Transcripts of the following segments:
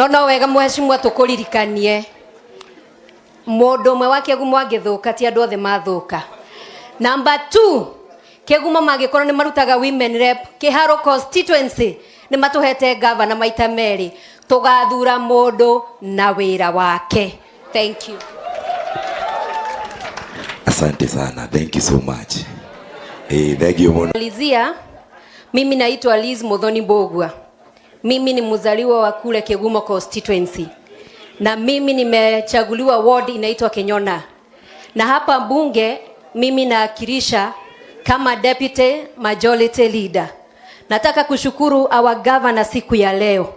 No wega, mheshimiwa, tukuririkanie mundu umwe wa Kĩgumo angĩthũka, ti andũ othe mathũka. Number two, Kĩgumo mangĩkorwo nĩ marutaga women rep Kĩharo constituency, nĩ matũhete gavana maita merĩ. Tũgathura mũndũ na wĩra wake. Thank you. Asante sana, thank you so much. Thank you muno. Lizia, mimi naitwa Liz Muthoni Mbugua. Mimi ni mzaliwa wa kule Kigumo constituency na mimi nimechaguliwa ward inaitwa Kenyona, na hapa bunge mimi naakilisha kama deputy majority leader. Nataka kushukuru our governor siku ya leo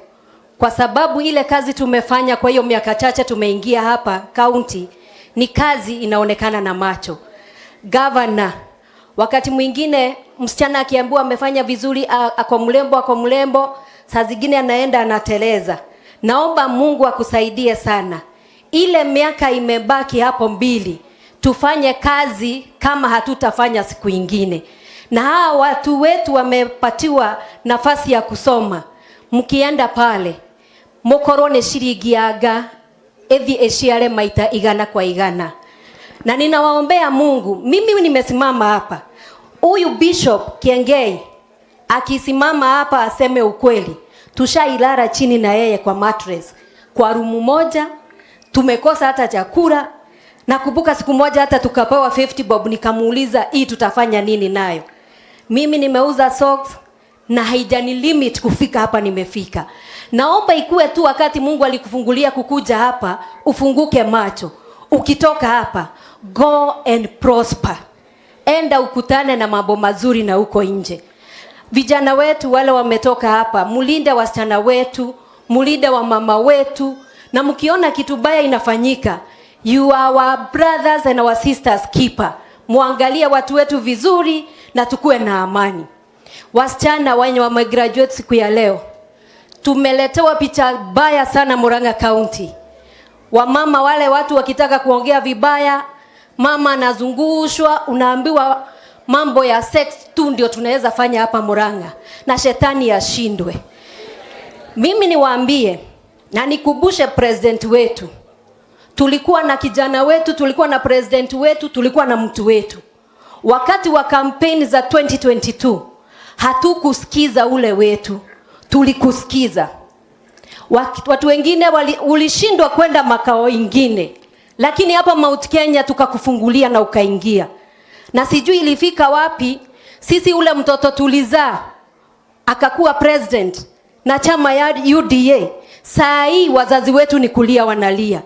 kwa sababu ile kazi tumefanya kwa hiyo miaka chache tumeingia hapa county ni kazi inaonekana na macho. Governor, wakati mwingine msichana akiambiwa amefanya vizuri, ako mrembo, ako mrembo, saa zingine anaenda anateleza. Naomba Mungu akusaidie sana. Ile miaka imebaki hapo 2, tufanye kazi kama hatutafanya siku ingine. Na hawa watu wetu wamepatiwa nafasi ya kusoma, mkienda pale mukorwo nĩ ciringi yanga ĩthiĩ ĩciare maita 100 kwa 100. Na ninawaombea Mungu. Mimi nimesimama hapa, huyu Bishop Kiengei akisimama hapa aseme ukweli, tushailala chini na yeye kwa mattress kwa room moja, tumekosa hata chakula. Nakumbuka siku moja hata tukapewa 50 bob, nikamuuliza, "Hii tutafanya nini nayo?" Mimi nimeuza socks na haijani limit kufika hapa nimefika. Naomba ikuwe tu wakati Mungu alikufungulia kukuja hapa, ufunguke macho. Ukitoka hapa, go and prosper. Enda ukutane na mambo mazuri na uko nje. Vijana wetu wale wametoka hapa, mulinde wasichana wetu, mulinde wa mama wetu, na mkiona kitu baya inafanyika, you are our brothers and our sisters keeper. Muangalie watu wetu vizuri na tukuwe na amani. Wasichana wenye wamegraduate siku ya leo, tumeletewa picha baya sana Murang'a County. Wamama wale watu wakitaka kuongea vibaya, mama anazungushwa, unaambiwa mambo ya sex tu ndio tunaweza fanya hapa Murang'a, na shetani ashindwe. Mimi niwaambie na nikumbushe president wetu, tulikuwa na kijana wetu, tulikuwa na president wetu, tulikuwa na mtu wetu. Wakati wa kampeni za 2022 hatukusikiza ule wetu, tulikusikiza. Watu wengine ulishindwa kwenda makao ingine, lakini hapa Mount Kenya tukakufungulia na ukaingia, na sijui ilifika wapi. Sisi ule mtoto tulizaa akakuwa president na chama ya UDA. Saa hii wazazi wetu ni kulia wanalia,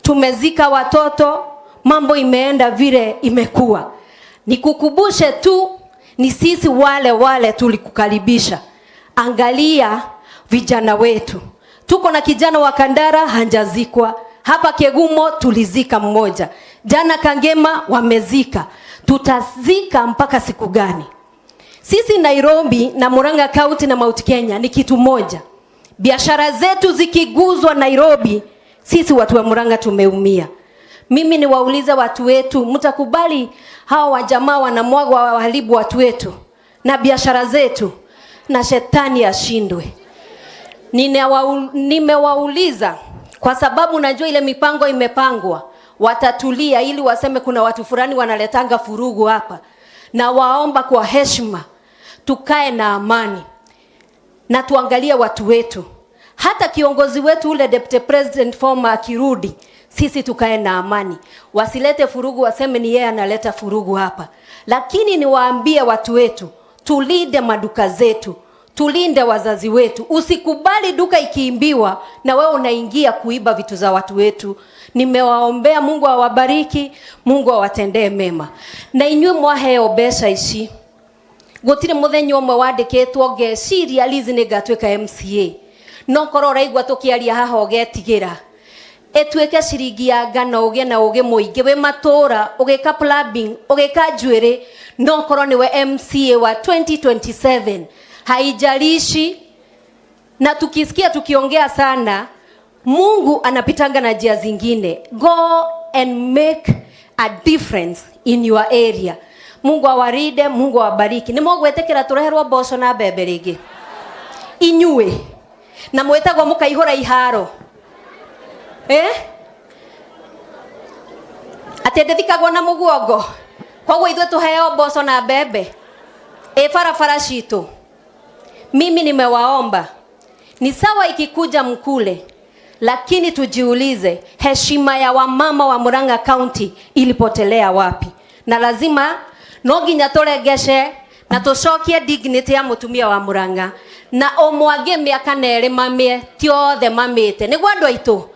tumezika watoto, mambo imeenda vile imekuwa. Nikukumbushe tu, ni sisi wale wale tulikukaribisha. Angalia vijana wetu, tuko na kijana wa Kandara hajazikwa hapa Kegumo, tulizika mmoja jana, Kangema wamezika. Tutazika mpaka siku gani? Sisi Nairobi na Murang'a County na Mount Kenya ni kitu moja. Biashara zetu zikiguzwa Nairobi, sisi watu wa Murang'a tumeumia. Mimi niwaulize watu wetu, mtakubali hawa wajamaa wanamwagwa waharibu watu wetu na biashara zetu, na shetani ashindwe? Nimewauliza kwa sababu najua ile mipango imepangwa, watatulia ili waseme kuna watu fulani wanaletanga furugu hapa. Na waomba kwa heshima tukae na amani na tuangalie watu wetu. Hata kiongozi wetu ule deputy president former akirudi, sisi tukae na amani, wasilete furugu, waseme ni yeye analeta furugu hapa. Lakini niwaambie watu wetu, tulinde maduka zetu, tulinde wazazi wetu. Usikubali duka ikiibiwa na wewe unaingia kuiba vitu za watu wetu. Nimewaombea Mungu awabariki, Mungu awatendee mema. Na inyuĩ mwaheo mbeca ici, gũtirĩ mũthenya ũmwe wandĩkĩtwo ngeciria Liz nĩ ngatuĩka MCA. No korwo ũraigua tũkĩaria haha ũgetigĩra, ĩtuĩke ciringi ya ngano, ũgĩe na ũgĩ mũingĩ wĩ matũra, ũgĩka plumbing, ũgĩka njuĩrĩ, no korwo nĩwe MCA wa 2027, haijalishi. Na tukisikia tukiongea sana, Mungu anapitanga na njia zingine. Go and make a difference in your area. Mungu awarinde, Mungu awabariki. Nĩ mũgwĩtĩkĩra tũreherwo mboco na mbembe rĩngĩ inyuĩ? Na mwĩtagwo mũkaihũra iharo. Eh? Atĩ ndĩthikagwo na mũguongo. Koguo ithuĩ tũheo mboco na mbembe. Ĩ barabara citũ. Mimi nimewaomba, ni sawa ikikuja mkule, lakini tujiulize heshima ya wamama wa Murang'a County ilipotelea wapi? Na lazima no nginya turegeshe na tucokie dignity ya mutumia wa Murang'a na omwangi miaka neri mamie ti othe mamite niguo andu aitu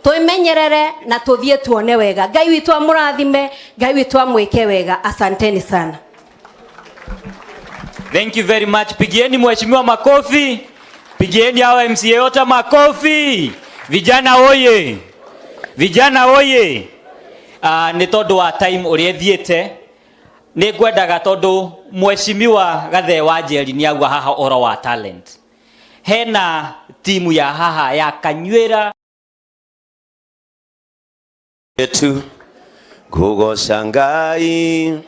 twimenyerere na tuthie tuone wega. Ngai witu amurathime, Ngai witu amwike wega. Asanteni sana. Thank you very much. Pigieni mheshimiwa makofi. Pigieni hawa MCA yote makofi. Vijana oye. Vijana oye. Nĩ tondũ wa time ũrĩa ĩthiĩte nĩ ngwendaga tondũ mheshimiwa Gathee wa Njeri nĩ auga haha ũhoro wa talent. Hena timu ya haha ya Kanyuĩra yetu kugoca Ngai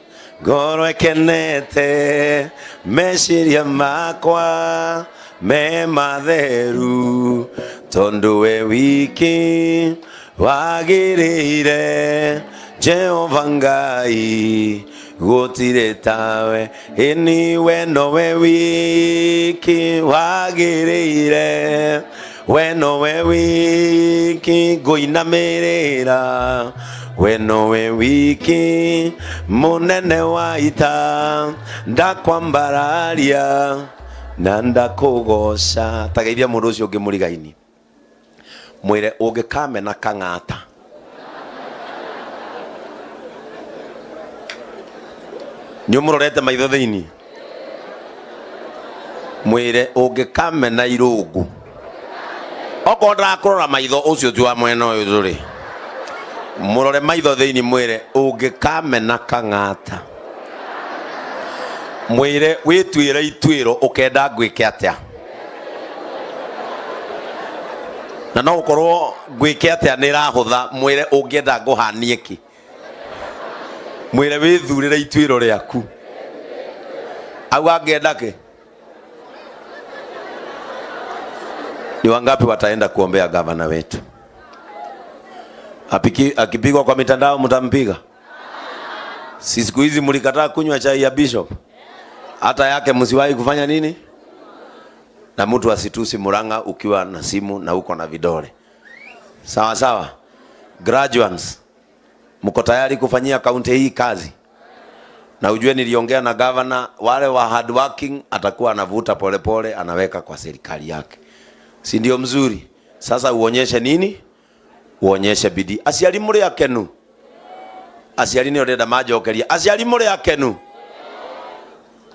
ngoro ĩkenete meciria makwa me matheru tondu we wiki wagĩrĩire Jehova Ngai gũtirĩ tawe ĩni we nowe wiki wagĩrĩire we nowe wiki ngũinamĩrĩra we nowe wiki mũnene wa ita ndakwambararia na ndakũgoca. Tageithia mũndũ ũcio ũngĩ mũrigaini mwĩre ũngĩkamena kang'ata nĩ ũmũrorete maitho thĩinĩ mwĩre ũngĩkamena irũngũ okorwo ndarakũrora maitho ũcio ti wa mwena ũyũ tũrĩ mũrore maitho thĩinĩ mwĩre ũngĩkamena kang'ata mwĩre wĩtuĩre ituĩro ũkenda ngwĩke atĩa na no gũkorwo ngwĩke atĩa nĩ ĩrahũtha mwĩre ũngĩenda ngũhanie kĩ mwĩre wĩthurĩre ituĩro rĩaku auga ngĩenda kĩ. Ni wangapi wataenda kuombea gavana wetu? Akipigwa kwa mitandao mtampiga? Si siku hizi mlikataa kunywa chai ya bishop, hata yake msiwahi kufanya nini? Na mtu asitusi Murang'a ukiwa na simu na uko na vidole. Sawa sawa. Graduates, mko tayari kufanyia kaunti hii kazi? Na ujue niliongea na governor, wale wa hard working atakuwa anavuta polepole anaweka kwa serikali yake. Si ndio mzuri? Sasa uonyeshe nini? Uonyeshe bidii. Aciari muri akenu. Aciari nĩ ũrenda manjokeria. Aciari muri akenu.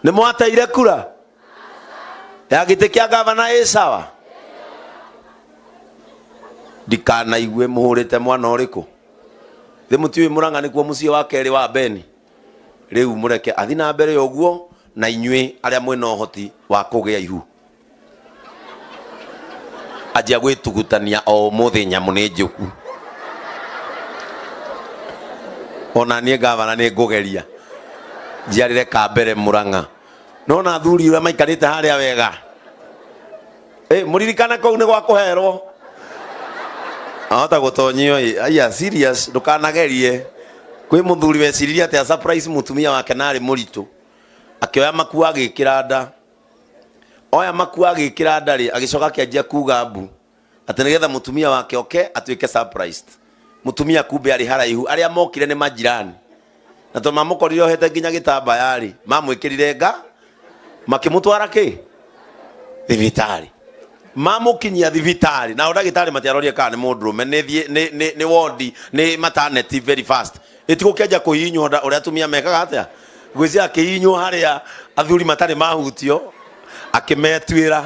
Nĩ mwateire kura? Ya gĩtĩ kĩa gavana ĩ sawa? Ndikanaigue mũhũrĩte mwana ũrĩkũ. Thĩ mũtiũĩ Murang'a nĩkuo mũciĩ wa kerĩ wa Beni. Rĩu mũreke athi na mbere ũguo na inyuĩ arĩa mwĩna ũhoti wa kũgĩa ihu. Anjia gwĩtugutania o ũmũthĩ nyamũ nĩ njũku. Ona niĩ gavana nĩ ngũgeria njiarĩre ka mbere Murang'a. Nona athuri ũrĩa maikarĩte harĩa wega. Mũririkane kũu nĩ gwa kũherwo. Ahota gũtonyio ĩ. Aya serious ndũkanagerie. Kwĩ mũthuri weciririe atĩ a surprise mũtumia wake na arĩ mũritũ. Akĩoya makua agĩkĩra nda. Oya makua agĩkĩra nda rĩ, agĩcoka akĩanjia kuga mbu. Atĩ nĩgetha mũtumia wake oke atuĩke surprised. Mũtumia kumbe arĩ haraihu. Arĩa mokire nĩ majirani. Na tondũ mamũkorire ohete nginya gĩtambaya rĩ, mamwĩkĩrire nga, makĩmũtwara kĩ? Thibitarĩ. Mamũkinyia thibitarĩ, nao ndagĩtarĩ matiarorie kana nĩ mũndũrũme, nĩ wodi, nĩ maternity very fast. Ĩtigũkĩanjia kũhihinywo nda ũrĩa atumia mekaga atĩa? Ngwĩciria akĩhihinywo harĩa athuri matarĩ mahutio, akĩmetuĩra.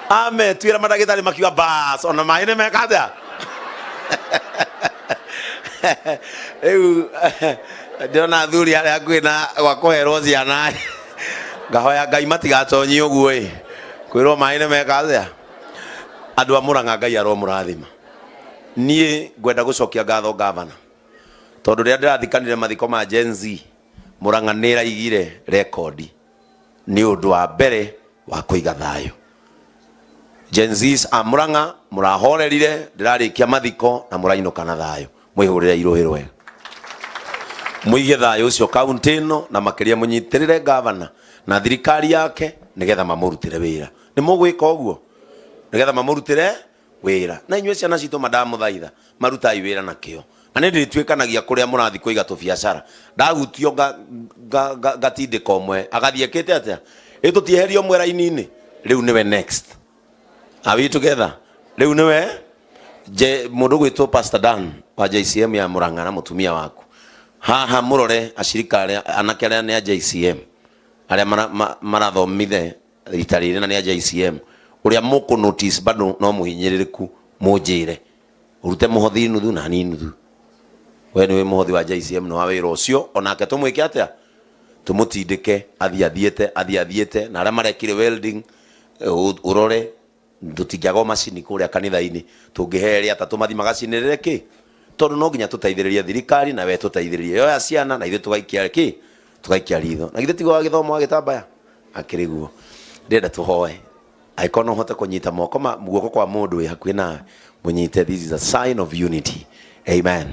Ametuĩra mandagĩtarĩ makiuga bas, ona maĩ nĩ meka atĩa? Rĩu ndĩrona athuri harĩa hakuhĩ na gwa kũherwo ciana, ngahoya Ngai matigatonyie ũguo ĩ, kwĩrwo maĩ nĩ meka atĩa? Andũ a Murang'a Ngai aromũrathima. Niĩ ngwenda gũcokia ngatho gavana tondũ rĩrĩa ndĩrathikanire mathiko ma Gen Z, Murang'a nĩ ĩraigire rekondi nĩ ũndũ wa mbere wa kũiga thayũ. Gen Zs a Murang'a murahorerire, ndirarikia mathiko na murainũka na thayũ. Mwihurire iruhi rwega, muige thayũ ũcio kaunti ĩno, na makĩria mũnyitĩrĩre gavana na thirikari yake nigetha mamũrutĩre wĩra. Nĩ mũgwĩka ũguo nigetha mamũrutĩre wĩra? Na inyuĩ ciana citũ, mandamũthaitha, marutai wĩra na kĩo. Na nĩ ndĩrĩtuĩkanagia kũrĩa mũrathiĩ kũiga tũbiacara, ndahutio ngatindĩka ũmwe agathiĩ ekĩte atĩa, ĩ tũtieherie ũmwe raini-inĩ. Rĩu nĩwe next. Are we together? Rĩu nĩwe je mũndũ gwĩtwo Pastor Dan wa JCM ya Murang'a na mũtumia waku haha, mũrore acirika arĩa anake arĩa nĩ a JCM, arĩa marathomithe rita rĩrĩ na nĩ a JCM, ũrĩa mũkũ notice bado no mũhinyĩrĩrĩku, mũnjĩre ũrute mũhothi nuthu na ni nuthu. We nĩwe mũhothi wa JCM nĩ wa wĩra ũcio, onake tũmwĩke atĩa? Tũmũtindĩke athiĩ athiĩte, athiĩ athiĩte. Na arĩa marekire welding, ũrore tũtingĩaga macini kũrĩa kanitha-inĩ, tũngĩhe erĩ atatũ mathi magacinĩrĩre kĩ, tondũ no nginya tũteithĩrĩrie thirikari na we tũteithĩrĩrie yoya ciana na ithuĩ tũgaikia kĩ, tũgaikia ritho. Na githĩ tiguo wa gĩthomo wa gĩtambaya akĩrĩ guo? Ndĩrenda tũhoe. Angĩkorwo no ũhote kũnyita moko ma guoko kwa mũndũ wĩ hakuhĩ nawe, mũnyite. This is a sign of unity. Amen.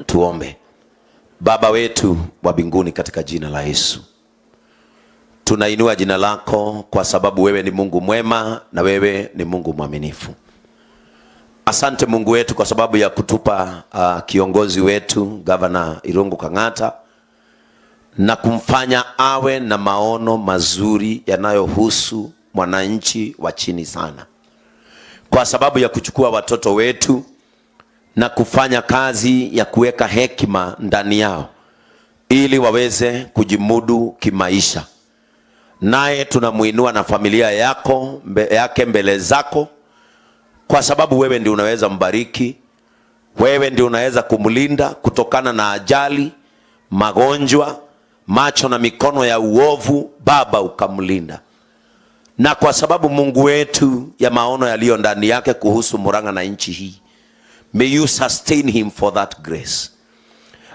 Tuombe. Baba wetu wa mbinguni, katika jina la Yesu tunainua jina lako kwa sababu wewe ni Mungu mwema na wewe ni Mungu mwaminifu. Asante Mungu wetu kwa sababu ya kutupa kiongozi wetu Gavana Irungu Kang'ata na kumfanya awe na maono mazuri yanayohusu mwananchi wa chini sana, kwa sababu ya kuchukua watoto wetu na kufanya kazi ya kuweka hekima ndani yao ili waweze kujimudu kimaisha. Naye tunamuinua na familia yake mbele zako, kwa sababu wewe ndio unaweza mbariki, wewe ndio unaweza kumlinda kutokana na ajali, magonjwa, macho na mikono ya uovu. Baba, ukamlinda. Na kwa sababu Mungu wetu ya maono yaliyo ndani yake kuhusu Murang'a na nchi hii, may you sustain him for that grace.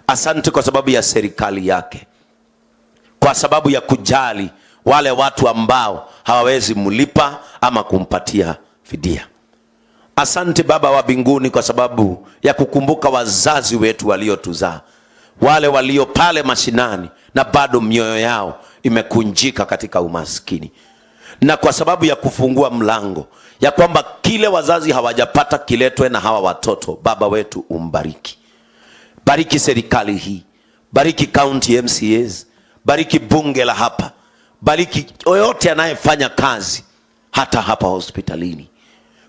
Asante kwa sababu ya serikali yake, kwa sababu ya kujali wale watu ambao hawawezi mlipa ama kumpatia fidia. Asante Baba wa mbinguni kwa sababu ya kukumbuka wazazi wetu waliotuzaa, wale walio pale mashinani na bado mioyo yao imekunjika katika umaskini, na kwa sababu ya kufungua mlango ya kwamba kile wazazi hawajapata kiletwe na hawa watoto. Baba wetu, umbariki. Bariki serikali hii, bariki county MCAs, bariki bunge la hapa, bariki yoyote anayefanya kazi hata hapa hospitalini,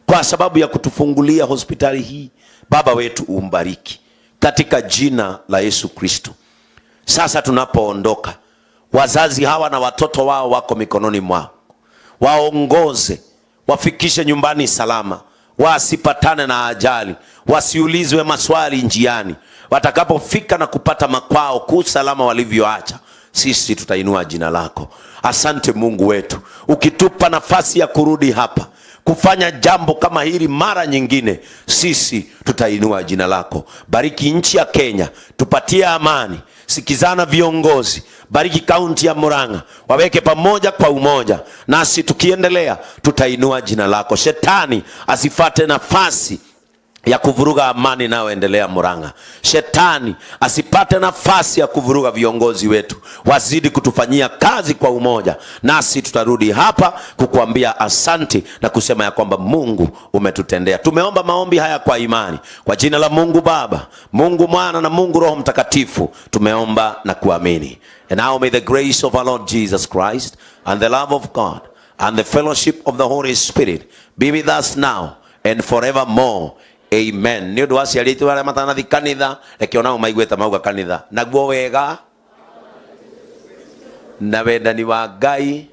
kwa sababu ya kutufungulia hospitali hii. Baba wetu, umbariki katika jina la Yesu Kristo. Sasa tunapoondoka, wazazi hawa na watoto wao wako mikononi mwao, waongoze, wafikishe nyumbani salama, wasipatane na ajali, wasiulizwe maswali njiani. Watakapofika na kupata makwao kuu salama walivyoacha, sisi tutainua jina lako. Asante Mungu wetu, ukitupa nafasi ya kurudi hapa kufanya jambo kama hili mara nyingine, sisi tutainua jina lako. Bariki nchi ya Kenya, tupatie amani, sikizana viongozi, bariki kaunti ya Murang'a, waweke pamoja kwa umoja, nasi tukiendelea tutainua jina lako. Shetani asifate nafasi ya kuvuruga amani inayoendelea Murang'a. Shetani asipate nafasi ya kuvuruga viongozi wetu, wazidi kutufanyia kazi kwa umoja, nasi tutarudi hapa kukuambia asante na kusema ya kwamba Mungu umetutendea. Tumeomba maombi haya kwa imani, kwa jina la Mungu Baba, Mungu Mwana na Mungu Roho Mtakatifu, tumeomba na kuamini. And now may the grace of our Lord Jesus Christ and the love of God and the fellowship of the Holy Spirit be with us now and forevermore. Amen. Nĩ ũndũ wa aciari aitũ arĩa matanathi kanitha, reke onao maiguĩte mauga kanitha naguo wega na wendani wa Ngai.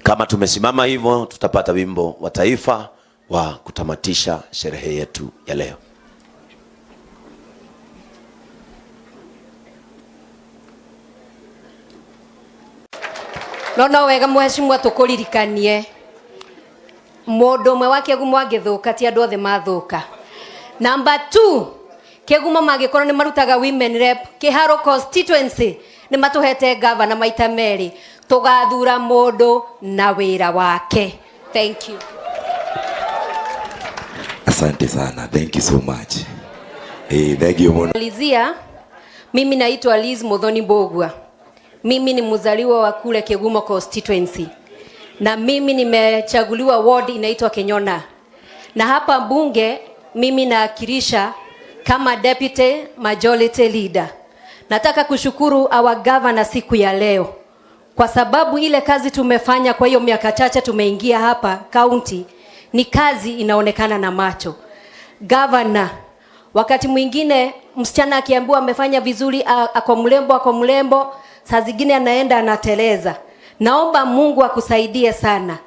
Kama tumesimama hivyo, tutapata wimbo wa taifa wa kutamatisha sherehe yetu ya leo. No wega mheshimiwa, tukuririkanie mundu umwe wa Kĩgumo angĩthũka, ti andũ othe mathũka. Number 2, Kĩgumo mangĩkorwo nĩ marutaga women rep Kĩharo constituency, nĩ matũhete gavana maita merĩ. Tugathura mundu na wira wake. Thank you. Asante sana. Thank you so much. Hey, thank you muno. Malizia, mimi naitwa Liz Muthoni Mbugua. Mimi ni mzaliwa wa kule Kigumo constituency. Na mimi nimechaguliwa ward inaitwa Kenyona. Na hapa bunge mimi naakilisha kama deputy majority leader. Nataka kushukuru our governor siku ya leo kwa sababu ile kazi tumefanya kwa hiyo miaka chache tumeingia hapa county ni kazi inaonekana na macho. Governor, wakati mwingine msichana akiambiwa amefanya vizuri, ako mrembo, ako mrembo, saa zingine anaenda anateleza. Naomba Mungu akusaidie sana.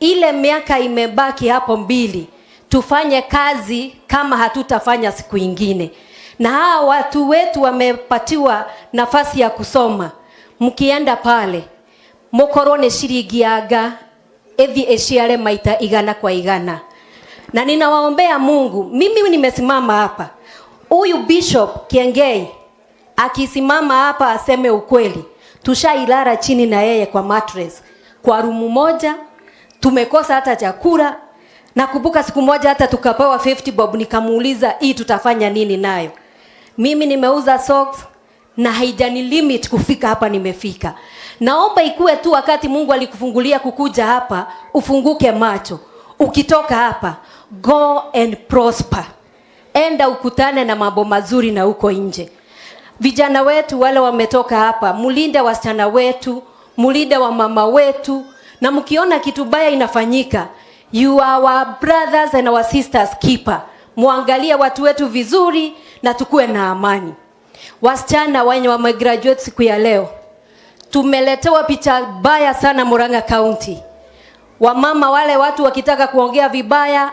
Ile miaka imebaki hapo 2, tufanye kazi kama hatutafanya siku ingine. Na hawa watu wetu wamepatiwa nafasi ya kusoma. Mkienda pale mukorwo ni ciringi yanga ĩthiĩ ĩciare maita 100 kwa 100. Na ninawaombea Mungu. Mimi nimesimama hapa, huyu Bishop Kiengei akisimama hapa aseme ukweli, tushailala chini na yeye kwa mattress kwa rumu moja, tumekosa hata chakula. Nakumbuka siku moja hata tukapewa 50 bob, nikamuuliza hii tutafanya nini nayo. Mimi nimeuza socks na haijani limit kufika hapa nimefika. Naomba ikuwe tu wakati Mungu alikufungulia kukuja hapa, ufunguke macho. Ukitoka hapa, go and prosper. Enda ukutane na mambo mazuri na uko nje. Vijana wetu wale wametoka hapa, mulinde wasichana wetu, mulinde wa mama wetu, na mkiona kitu baya inafanyika, you are our brothers and our sisters keeper. Muangalie watu wetu vizuri na tukue na amani. Wasichana wenye wamegraduate siku ya leo, tumeletewa picha baya sana Murang'a County. Wamama wale watu wakitaka kuongea vibaya,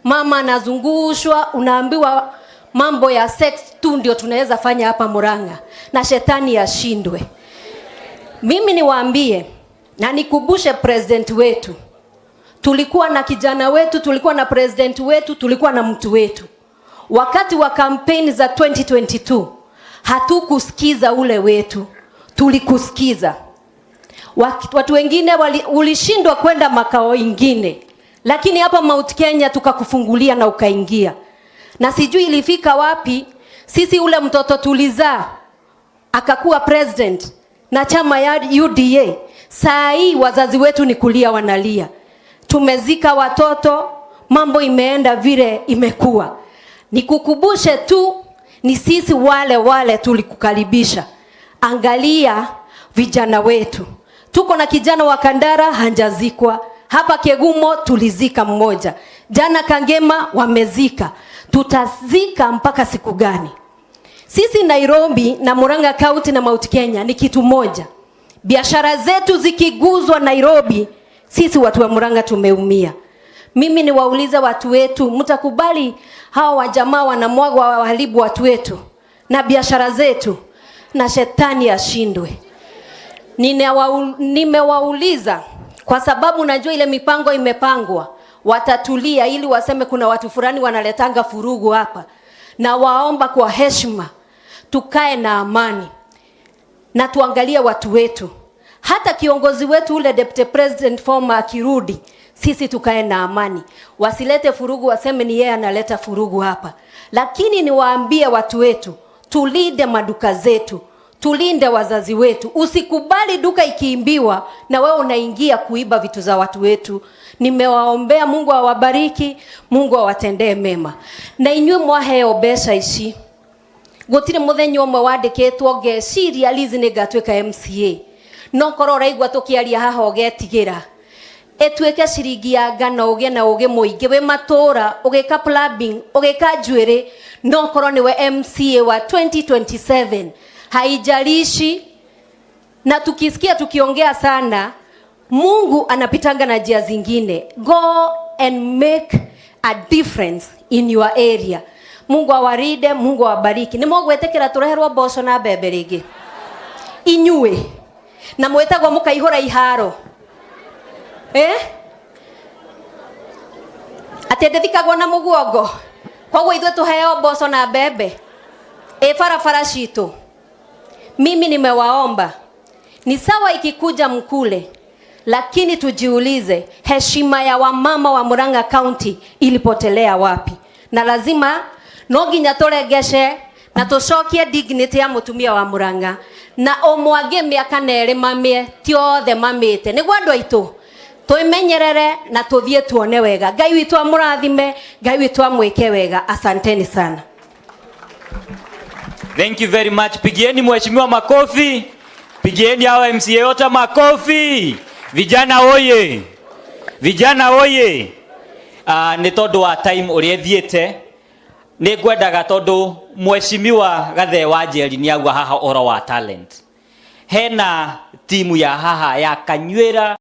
mama anazungushwa, unaambiwa mambo ya sex tu ndio tunaweza fanya hapa Murang'a, na shetani ashindwe. Mimi niwaambie na nikubushe president wetu, tulikuwa na kijana wetu, tulikuwa na president wetu, tulikuwa na mtu wetu. Wakati wa kampeni za 2022 hatukusikiza ule wetu, tulikusikiza. Watu wengine ulishindwa kwenda makao ingine, lakini hapa Mount Kenya tukakufungulia na ukaingia. Na sijui ilifika wapi, sisi ule mtoto tulizaa akakuwa president na chama ya UDA. Saa hii wazazi wetu ni kulia wanalia. Tumezika watoto, mambo imeenda vile imekuwa. Nikukubushe tu, ni sisi wale wale tulikukaribisha. Angalia vijana wetu. Tuko na kijana wa Kandara hajazikwa. Hapa Kegumo tulizika mmoja. Jana Kangema wamezika. Tutazika mpaka siku gani? Sisi Nairobi na Murang'a County na Mount Kenya ni kitu moja. Biashara zetu zikiguzwa Nairobi, sisi watu wa Murang'a tumeumia. Mimi niwaulize watu wetu, mtakubali hawa wajamaa wanamwagwa waharibu watu wetu na biashara zetu, na shetani ashindwe? Nimewauliza kwa sababu najua ile mipango imepangwa, watatulia ili waseme kuna watu fulani wanaletanga furugu hapa. Na waomba kwa heshima tukae na amani na tuangalie watu wetu. Hata kiongozi wetu ule deputy president former akirudi, sisi tukae na amani. Wasilete furugu waseme ni yeye analeta furugu hapa. Lakini niwaambie watu wetu, tulinde maduka zetu, tulinde wazazi wetu. Usikubali duka ikiimbiwa na wewe unaingia kuiba vitu za watu wetu. Nimewaombea Mungu awabariki, Mungu awatendee mema. Na inyuĩ mwaheo mbeca ici, gũtirĩ mũthenya ũmwe wandĩkĩtwo ngeciria Liz nĩ ngatuĩka MCA. No korwo ũraigua tũkĩaria haha ũgetigĩra, ĩtuĩke ciringi ya ngano, ũgĩe na ũgĩ mũingĩ wĩ matũra, ũgĩka plumbing, ũgĩka njuĩrĩ, no korwo nĩwe MCA wa 2027. Haijalishi. Na tukisikia tukiongea sana, Mungu anapitanga na njia zingine. Go and make a difference in your area. Mungu awarinde, Mungu awabariki. Nĩ mũgwĩtĩkĩra tũreherwo mboco na mbembe rĩngĩ? Inyuĩ na mwĩtagwo mũkaihũra iharo. Atĩ ndĩthikagwo na mũguongo. Koguo ithuĩ tũheo mboco na mbembe. Barabara citũ. Mimi nimewaomba. Ni sawa ikikuja mkule, lakini tujiulize heshima ya wamama wa Murang'a County ilipotelea wapi? Na lazima no nginya turegeshe na tucokie dignity ya mutumia wa Murang'a na omwange miaka nerĩ mamie ti othe mamĩte. Nĩguo andũ aitũ twimenyerere na tuthie tuone wega. Ngai witũ amũrathime, Ngai witũ amwĩke wega. Asanteni sana. Thank you very much. Pigieni mheshimiwa makofi. Pigieni hawa MCA yote makofi. Vijana oye! Vijana oye! Nĩ tondũ wa time ũrĩa ĩthiĩte, nĩ ngwendaga tondũ mheshimiwa Gathee wa Njeri nĩ auga haha ũhoro wa talent. Hena timu ya haha ya Kanyuĩra.